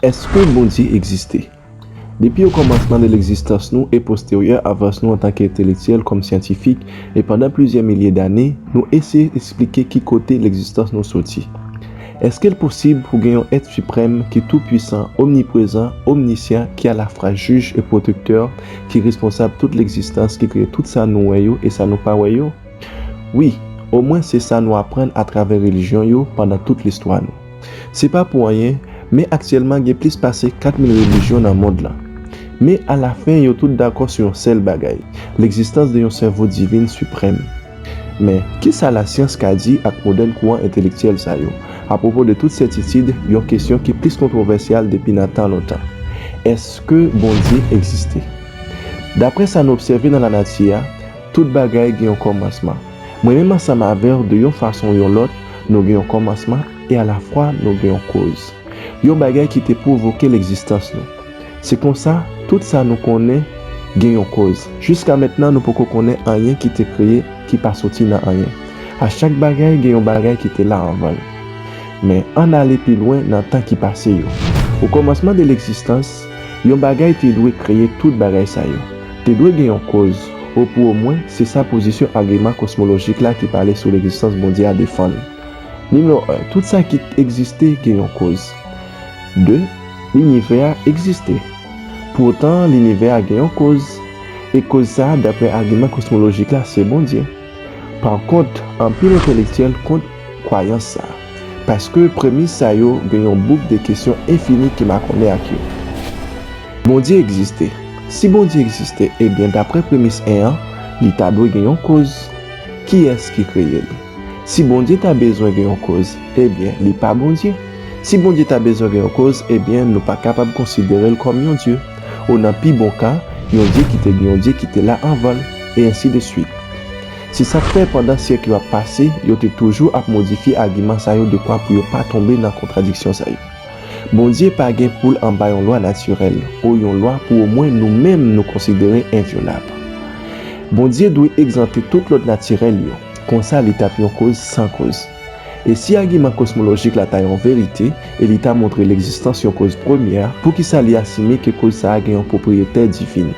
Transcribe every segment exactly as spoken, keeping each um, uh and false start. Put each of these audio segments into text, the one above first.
Èske Bondye egziste? Depi okòmansman de legzistans nou e posteryè avans nou antanke entelektyèl kòm syantifik, e pandan plizyè milye dane, nou eseye eksplike ki kote legzistans nou soti. Èske l posib pou gen yon èt siprèm ki toupwisan, omniprezan, omnisyan, ki alafwa jij e pwotektè, ki responsab tout legzistans, ki kreye tout sa nou wè yo e sa nou pa wè yo? Wi, omwen se sa nou aprann atravè relijyon yo pandan tout listwa nou. Se pa pou anyen, men aktyèlman gen plis pase kat mil relijyon nan mond lan. Men alafen yo tout dakò sou yon sèl bagay, legzistans de yon sèvo divin siprèm. Men, ki sa lasyans ka di ak modèn kouran entelektyèl sa yo apwopo de tout sètitid, yon kesyon ki plis kontwovèsyal depi nan tan lontan? Èske Bondye egziste? Daprè sa n obsève nan lanati a, tout bagay gen yon kòmansman. Mwen menm ansanm avè w, de yon fason ou yon lòt, nou gen yon kòmansman e alafwa nou gen yon koz. Yon bagay ki te pwovoke legzistans nou. Se konsa, tout sa nou konnen gen yon koz. Jiska mentnan, nou poko konnen anyen ki te kreye ki pa soti nan anyen. A chak bagay gen yon bagay ki te la anvan l. Men, ann ale pi lwen nan tan ki pase yo. Okòmansman de legzistans, yon bagay te dwe kreye tout bagay sa yo. Te dwe gen yon koz, ou pou omwen, se sa pozisyon agiman kosmolojik la ki pale sou legzistans Bondye a defann. Nimewo en, tout sa ki egziste gen yon koz. De, linivè a egziste. Poutan, linivè a gen yon koz, e koz sa a, daprè agiman kosmolojik la, se Bondye. Pakont, anpil entelektyèl kont kwayans sa a, paske premis sa yo gen yon bouk de kesyon enfini ki makonnen ak yo. Bondye egziste. Si Bondye egziste, ebyen, daprè premis en an, li ta dwe gen yon koz. Kiyès ki kreye l? Si Bondye ta bezwen gen yon koz, ebyen, li pa Bondye. Si Bondye ta bezwen gen yon koz, ebyen, nou pa kapab konsidere l kòm yon Dye, ou nan pi bon ka, yon Dye ki te gen yon Dye ki te la anvan l, e ensi de swit. Se sa k fè, pandan syèk yo ap pase, yo te toujou ap modifye agiman sa yo dekwa pou yo pa tonbe nan kontradiksyon sa yo. Bondye pa gen pou l anba yon lwa natirèl, ou yon lwa pou omwen nou menm nou konsidere envyolab. Bondye dwe egzante tout lòd natirèl yo, konsa li t ap yon koz san koz. E si agiman kosmolojik la ta yon verite, e li ta montre legzistans yon koz premyè, poukisa li asime ke koz sa a gen yon pwopriyete divin?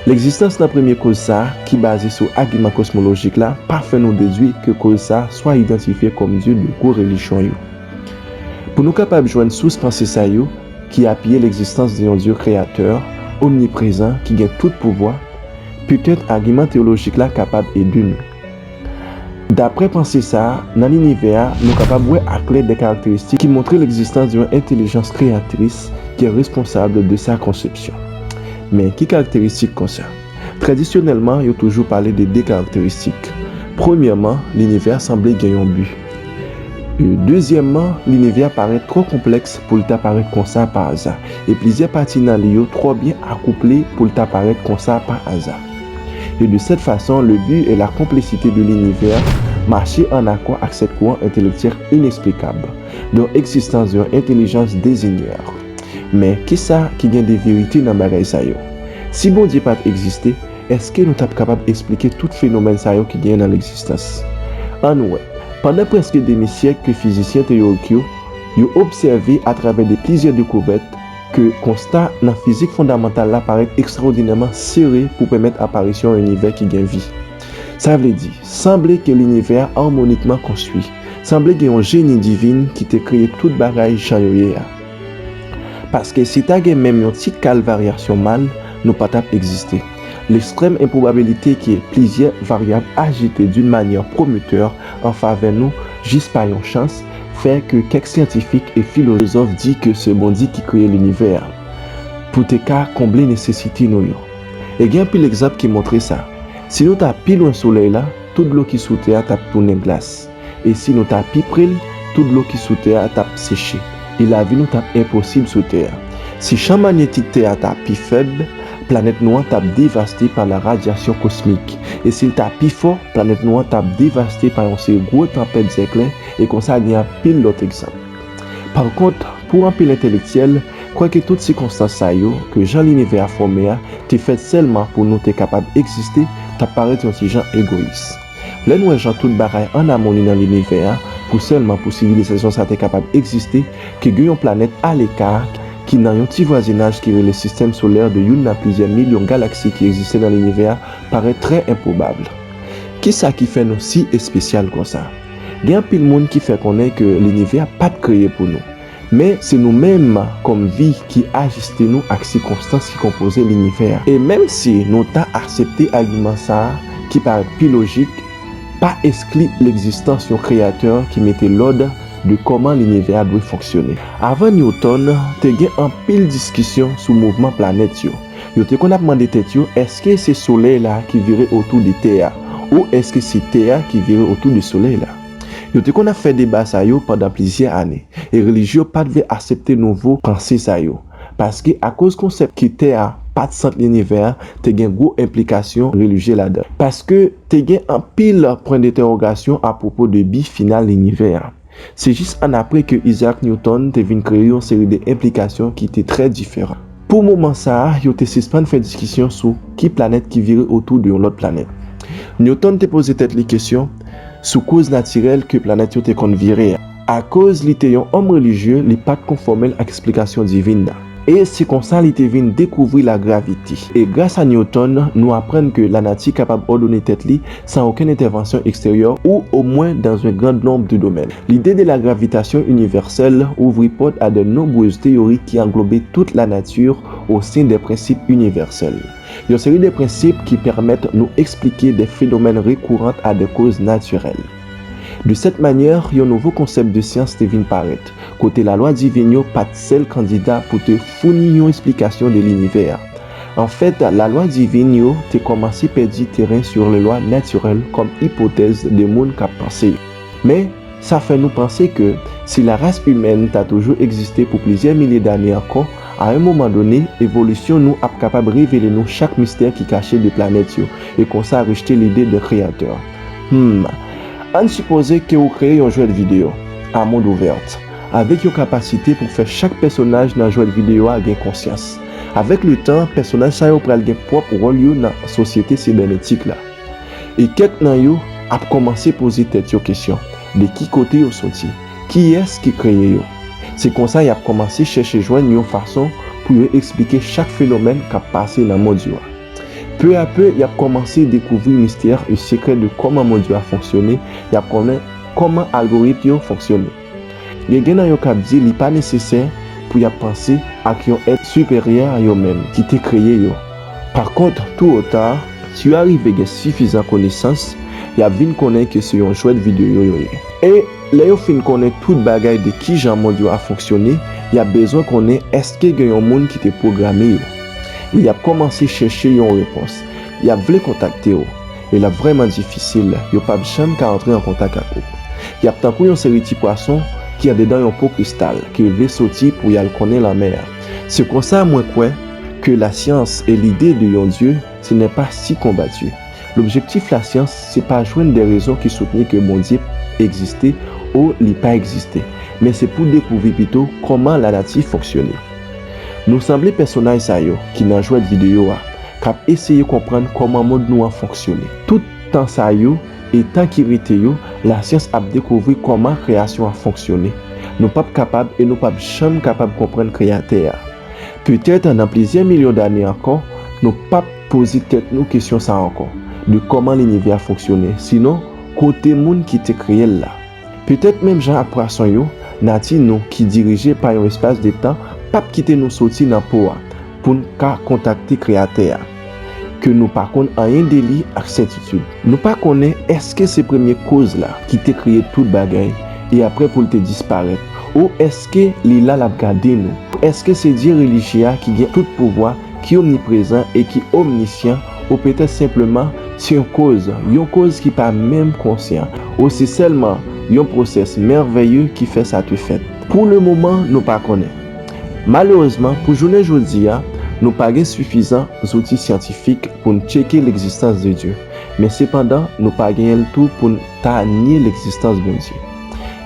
Legzistans nan premye koz sa a, ki baze sou agiman kosmolojik la, pa fè nou dedui ke koz sa a swa idantifye kòm Dye de gwo relijyon yo. Pou nou kapab jwenn sous panse sa yo, ki apiye legzistans de yon Dye kreyatè, omniprezan, ki gen tout pouvwa, petèt agiman teyolojik la kapab ede nou. Daprè panse sa a, nan linivè a, nou kapab wè aklè de karakteristik ki montre legzistans de yon entèlijans kreyatris ki responsab de sa konsepsyon. Men, ki karakteristik konsa? Tradisyonèlman, yo toujou pale de de karakteristik. Premyèman, linivè a sanble gen yon bi. E, dezyèmman, linivè a parèt twò konplèks pou l ta parèt konsa pa aza, e plizyè pati nan li yo twò byen akouple pou l ta parèt konsa pa aza. E de cette façon, le but et la complexité de l'univers mache an akò ak sèt kouran entèlektyèl ineksplikab, dont egzistans de yon entèlijans dezinyè. Men, kisa ki gen de verite nan bagay sa yo? Si Bondye pa t egziste, èske nou t ap kapab eksplike tout fenomèn sa yo ki genyen nan legzistans? Ann wè, pandan prèske demi syèk ke fizisyen teyorik yo, yo obsève atravè de plizyè dekouvèt ke konsta nan fizik fondamantal la parèt ekstraòdinèman sere pou pèmèt aparisyon yon inivè ki gen vi. Sa vle di, sanble ke linivè a amonikman konstwi. Sanble gen yon jeni divin ki te kreye tout bagay jan yo ye a. Paske si ta gen menm yon ti kal varyasyon mal, nou pa t ap egziste. L'extrême improbabilité que plusieurs variables agitées d'une manière prometteuse en faveur nou jis pa yon chans fè ke kèk syantifik e filozòf di ke se Bondye ki kreye linivè a pou te ka konble nesesite nou yo. E gen anpil egzanp ki montre sa. Si nou ta pi lwen Solèy la, tout dlo ki sou tè a t ap tounen glas. E si nou ta pi pre l, tout dlo ki sou tè a t ap seche, e lavi nou t ap enposib sou tè a. Si chan manyetik tè a ta pi fèb, planèt nou an t ap devaste pa la radyasyon kosmik, e si l ta pi fò, planèt nou an t ap devaste pa yon seri gwo tanpèt zèklè, e konsa gen anpil lòt egzanp. Pakont, pou anpil entèlektyèl, kwè ke tout sikonstans sa yo, ke jan linivè a fòme a, te fèt sèlman pou nou te kapab egziste, t ap parèt yon ti jan egoyis. Lè n wè jan tout bagay ann amoni nan linivè a, pou sèlman pou sivilizasyon sa te kapab egziste, ke gen yon planèt aleka, ki nan yon ti vwazinaj ki rele sistèm solè de youn nan plizyè milyon galaksi ki egziste nan linivè a, parèt trè enpwobab. Kisa ki fè nou si espesyal konsa? Gen anpil moun ki fè konnen ke linivè a pa t kreye pou nou. Men, se nou menm, kòm vi, ki ajiste nou ak sikonstans ki konpoze linivè a. E menm si nou ta aksepte agiman sa a, ki parèt pi lojik, pa eskli legzistans yon Kreyatè ki mete lòd de kòman linivè a dwe fonksyone. Avan Newton, te gen anpil diskisyon sou mouvman planèt yo. Yo te konn ap mande tèt yo, èske se Solèy la ki vire otou de Tè a, ou èske se Tè a ki vire otou de Solèy la? Yo te konn ap fè deba sa yo pandan plizyè ane, e relijye yo pa t vle aksepte nouvo panse sa yo, paske akoz konsèp ke Tè a pa t sant linivè a te gen gwo enplikasyon relijye ladan l, paske te gen anpil pwen dentèwogasyon apwopo de bi final linivè a. Se jis annapre ke Isaac Newton te vin kreye yon seri de enplikasyon ki te trè diferan. Pou moman sa a, yo te sispann fè diskisyon sou ki planèt ki vire otou de yon lòt planèt. Newton te poze tèt li kesyon sou koz natirèl ke planèt yo te konn vire a. Akoz li te yon òm relijye, li pa t konfòme l ak esplikasyon divin nan. E se konsa li te vin dekouvri lagravite. E gras a Newton, nou aprann ke lanati kapab òdone tèt li san okenn entèvansyon eksteryè ou omwen dans un grand nombre de domaines. L'idée de la gravitation universelle ouvrit porte à de nombreuses théories qui englobaient toute la nature au sein des principes universels. Yon seri de prensip ki pèmèt nou eksplike de fenomèn rekourant a de koz natirèl. De sèt manyè, yon nouvo konsèp de syans te vin parèt, kote lalwa divin yo pa t sèl kandida pou te founi yon esplikasyon de linivè a. Anfèt, lalwa divin yo te kòmanse pèdi teren sou lelwa natirèl kòm ipotèz de moun k ap panse yo. Men, sa fè nou panse ke si laras imèn ta toujou egziste pou plizyè milye dane ankò, a yon moman done, evolisyon nou ap kapab revele nou chak mistè ki kache de planèt yo, e konsa rejte lide de Kreyatè. Hmm. Ann sipoze ke ou kreye yon jwèt videyo, a mond ouvè, avèk yon kapasite pou fè chak pèsonaj nan jwèt videyo a gen konsyans. Avèk letan, pèsonaj sa yo pral gen pwòp wòl yo nan sosyete sibènetik la. E kèk nan yo ap kòmanse poze tèt yo kesyon de ki kote yo soti, kiyès ki kreye yo. Se konsa y ap kòmanse chèche jwenn yon fason pou yo eksplike chak fenomèn k ap pase nan mond yo a. Pe a pe, y ap kòmanse dekouvri mistè e sekrè de kòman mond yo a fonksyone, y ap konnen kòman algoritm yo fonksyone. Gen, gen nan yo k ap di li pa nesesè pou y ap panse ak yon èt siperyè a yo menm ki te kreye yo. Pakont, tou o ta, si yo arive gen sifizan konesans, y ap vin konnen ke se yon jwèt videyo yo ye. E lè yo fin konnen tout bagay de kijan mond yo a fonksyone, y ap bezwen konnen èske gen yon moun ki te pwograme yo. E y ap kòmanse chèche yon repons. Y ap vle kontakte w. E l ap vrèman difisil, yo p ap janm ka antre an kontak ak ou. Y ap tankou yon seri ti pwason ki andedan yon po kristal, ki vle soti pou y al konnen lanmè a. Se konsa mwen kwè ke lasyans e lide de yon Dye, ce n'est pas si combattu. Lobjektif lasyans, se pa jwenn de rezon ki soutni ke Bondye egziste ou li pa egziste, men se pou dekouvri pito kòman lanati fonksyone. Nou sanble pèsonaj sa yo ki nan jwèt videyo a, k ap eseye konprann kòman mond nou an fonksyone. Tout tan sa yo e tan ki rete yo, lasyans ap dekouvri kòman kreyasyon an fonksyone. Nou p ap kapab e nou p ap janm kapab konprann Kreyatè a. Petèt, nan plizyè milyon dane ankò, nou p ap poze tèt nou kesyon sa a ankò, de kòman linivè a fonksyone, sinon, kote moun ki te kreye l la. Petèt menm jan ak pwason yo, nati nou ki dirije pa yon espas de tan p ap kite nou soti nan po a pou n ka kontakte Kreyatè a, ke nou pa konn anyen de li ak sètitid. Nou pa konnen èske se premye koz la ki te kreye tout bagay e apre pou l te disparèt, ou èske li la l ap gade nou? Èske se Dye relijye a ki gen tout pouvwa, ki omniprezan e ki omnisyan, ou petèt senpleman se yon koz, yon koz ki pa menm konsyan, ou se sèlman yon pwosès mèvèye ki fè sa te fèt? Pou le moman, nou pa konnen. Malerezman, pou jounen jodi a, nou pa gen sifizan zouti syantifik pou n tcheke legzistans de Dye, men sepandan, nou pa genyen l tou pou n ta nye legzistans Bondye.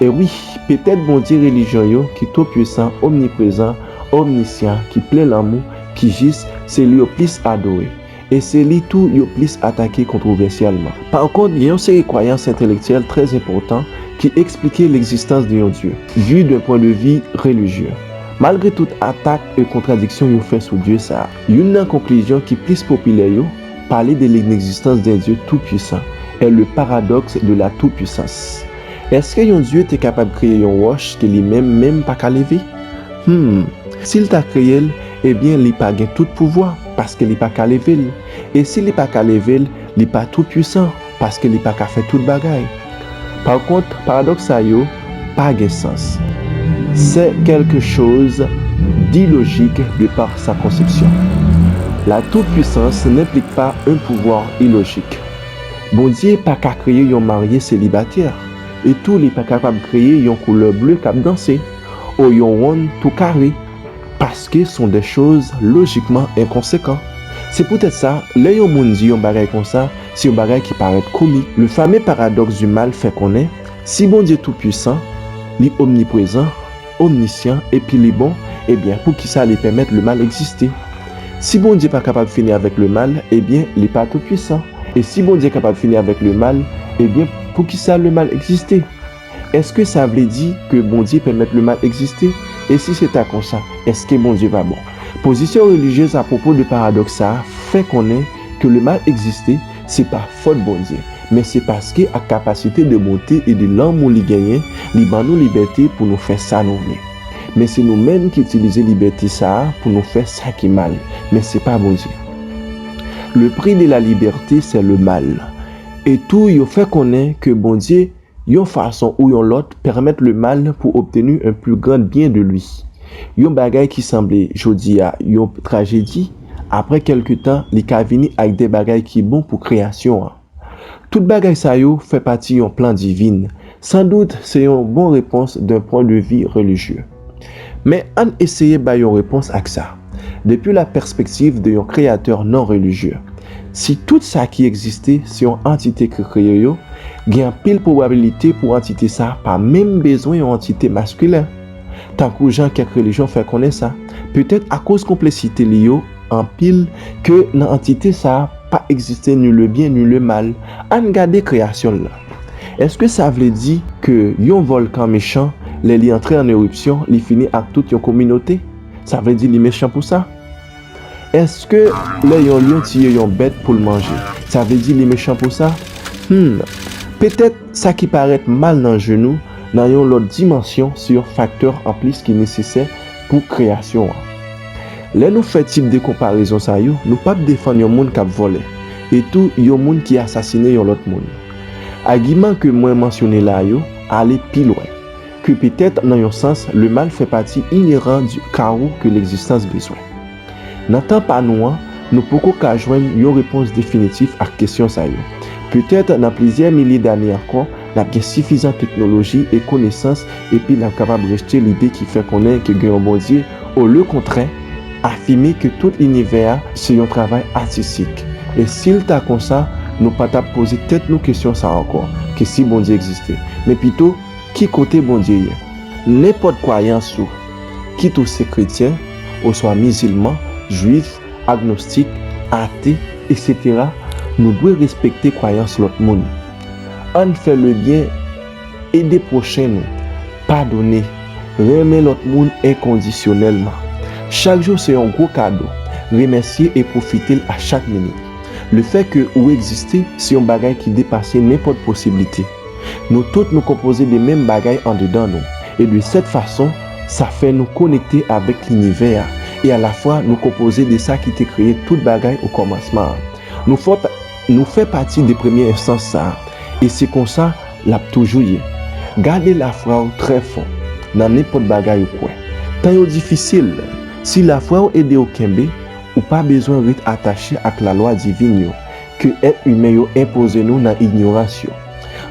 E wi, petèt Bondye relijyon yo ki twopwisan, omniprezan, omnisyan, ki plen lanmou, ki jis, se li yo plis adore. E se li tou yo plis atake kontwovèsyèlman. Pakont, gen yon seri kwayans entelektyèl trè enpòtan ki eksplike legzistans de yon Dye, vu d'un point de vue religieux. Malgre tout atak e kontradiksyon yo fè sou Dye sa a, youn nan konklizyon ki plis popilè yo pale de l'inexistence d'un Dieu tout-puissant et le paradoxe de la tout-puissance. Èske yon Dye te kapab kreye yon wòch ke li menm menm pa ka leve? Hmm, si l ta kreye l, ebyen li pa gen tout pouvwa, paske li pa ka leve l. E si li pa ka leve l, li pa tout-puissant, paske li pa ka fè tout bagay. Parkont, paradòks sa yo pa gen sans. C'est quelque chose d'illogique de par sa conception. La toute-puissance n'implique pas un pouvoir illogique. Bondye pa ka kreye yon marye selibatè, e tou li pa kapab kreye yon koulè ble k ap danse, o yon wonn tou kare, paske sont des choses logiquement inconséquents. Se poutèt sa, lè yon moun di yon bagay konsa, se yon bagay ki parèt komik. Le fameux paradoxe du mal fè konnen, si Bondye tou pwisan, li omniprezan, omnisyan, epi li bon, ebyen, poukisa li pèmèt le mal egziste? Si Bondye pa kapab fini avèk le mal, ebyen, li pa tou pwisan. E si Bondye kapab fini avèk le mal, ebyen, poukisa le mal egziste? Èske sa vle di ke Bondye pèmèt le mal egziste? E si se ta konsa, èske Bondye pa bon? Pozisyon relijyez apwopo de paradòks sa a fè konnen ke le mal egziste, se pa fòt Bondye, men se paske ak kapasite de bonte e de lanmou li genyen, li ban nou libète pou nou fè sa nou vle. Men se nou menm ki itilize libète sa a pou nou fè sa ki mal, men se pa Bondye. Le prix de la liberté, c'est le mal. E tou, yo fè konnen ke Bondye, yon fason ou yon lòt, pèmèt le mal pou obtenir un plus grand bien de lui. Yon bagay ki sanble jodi a yon trajedi, apre kèlke tan, li ka vini ak de bagay ki bon pou kreyasyon an. Tout bagay sa yo fè pati yon plan divin. Sandout, se yon bon repons d'un point de vue religieux. Men ann eseye bay yon repons ak sa, depi la pèspektiv de yon kreyatè non relijye. Si tout sa ki egziste se yon antite ki kreye yo, gen anpil pwobabilite pou antite sa pa menm bezwen yon antite maskilen, tankou jan kèk relijyon fè konnen sa, petèt akoz konplesite li yo anpil ke nan antite sa a pa egziste ni le byen ni le mal. Ann gade kreyasyon l lan. Èske sa vle di ke yon vòlkan mechan, lè li antre an eripsyon, li fini ak tout yon kominote? Sa vle di li mechan pou sa? Èske lè yon lyon tiye yon bèt pou l manje, sa vle di li mechan pou sa? Hmm, petèt sa ki parèt mal nan je nou, nan yon lòt dimansyon, se yon faktè anplis ki nesesè pou kreyasyon an. Lè nou fè tip de konparezon sa yo, nou p ap defann yon moun k ap vòlè, e tou yon moun ki asasinen yon lòt moun. Agiman ke mwen mansyone la yo ale pi lwen, ke petèt nan yon sans, le mal fè pati ineran di kawo ke legzistans bezwen. Nan tan pa nou an, nou poko ka jwenn yon repons definitif ak kesyon sa yo. Petèt nan plizyè milye dane ankò, n ap gen sifizan teknoloji e konesans, epi n ap kapab rejte lide ki fè konnen ke gen yon Bondye, o lekontrè, afime ke tout linivè a se yon travay atistik. E si l ta konsa, nou pa t ap poze tèt nou kesyon sa ankò, ke si Bondye egziste. Men pito, ki kote Bondye ye? Nenpòt kwayans ou, kit ou se kretyen, oswa mizilman, jwif, agnostik, ate, etsetera, nou dwe respekte kwayans lòt moun. Ann fè lebyen, ede pwochen nou, padone, renmen lòt moun enkondisyonèlman. Chak jou se yon gwo kado, remèsye e pwofite l a chak minit. Lefètke ou egziste, se yon bagay ki depase nenpòt posiblite. Nou tout nou konpoze de menm bagay andedan nou, e de sèt fason, sa fè nou konekte avèk linivè a, e alafwa nou konpoze de sa ki te kreye tout bagay okòmansman an. Nou fè, nou fè pati de premye enstans sa a, e se konsa l ap toujou ye. Gade lafwa w trè fò nan nenpòt bagay ou kwè. Tan yo difisil, si lafwa w ede w kenbe, ou pa bezwen ret atache ak lalwa divin yo ke èt imen yo enpoze nou nan ignorans yo.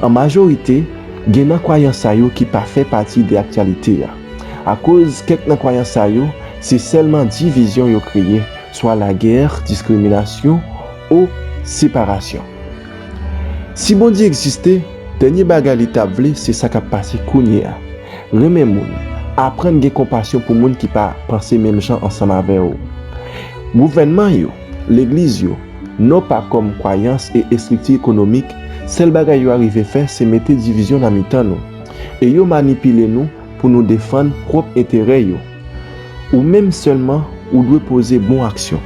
An majorite, gen nan kwayans sa yo ki pa fè pati de aktyalite a, akoz kèk nan kwayans sa yo se sèlman divizyon yo kreye, swa lagè, diskriminasyon, o separasyon. Si Bondye egziste, dènye bagay li t ap vle se sa k ap pase kounye a. Renmen moun, aprann gen konpasyon pou moun ki pa panse menm jan ansanm avè w. Gouvènman yo, legliz yo, non pa kòm kwayans e estrikti ekonomik, sèl bagay yo arive fè se mete divizyon nan mitan nou. E yo manipile nou pou nou defann pwòp enterè yo. Ou menm sèlman, ou dwe poze bon aksyon.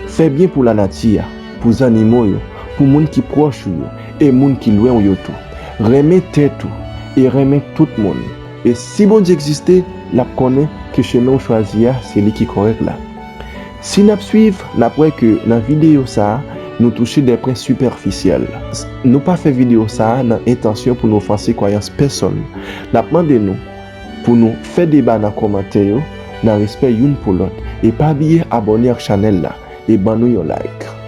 Fè byen pou lanati a, pou zannimo yo, pou moun ki pwòch ou yo, e moun ki lwen w yo tou. Renmen tèt ou, e renmen tout moun. E si Bondye egziste, l ap konnen ke chemen w chwazi a, se li ki kòrèk la. Si n ap swiv, n ap wè ke nan videyo sa a, nou touche de pwen sipèfisyèl. Nou pa fè videyo sa a nan entansyon pou nou ofanse kwayans pèsonn. N ap mande nou pou nou fè deba nan kòmantè yo, nan respè youn pou lòt. E pa bliye abòne ak chanèl la e ban nou yon like.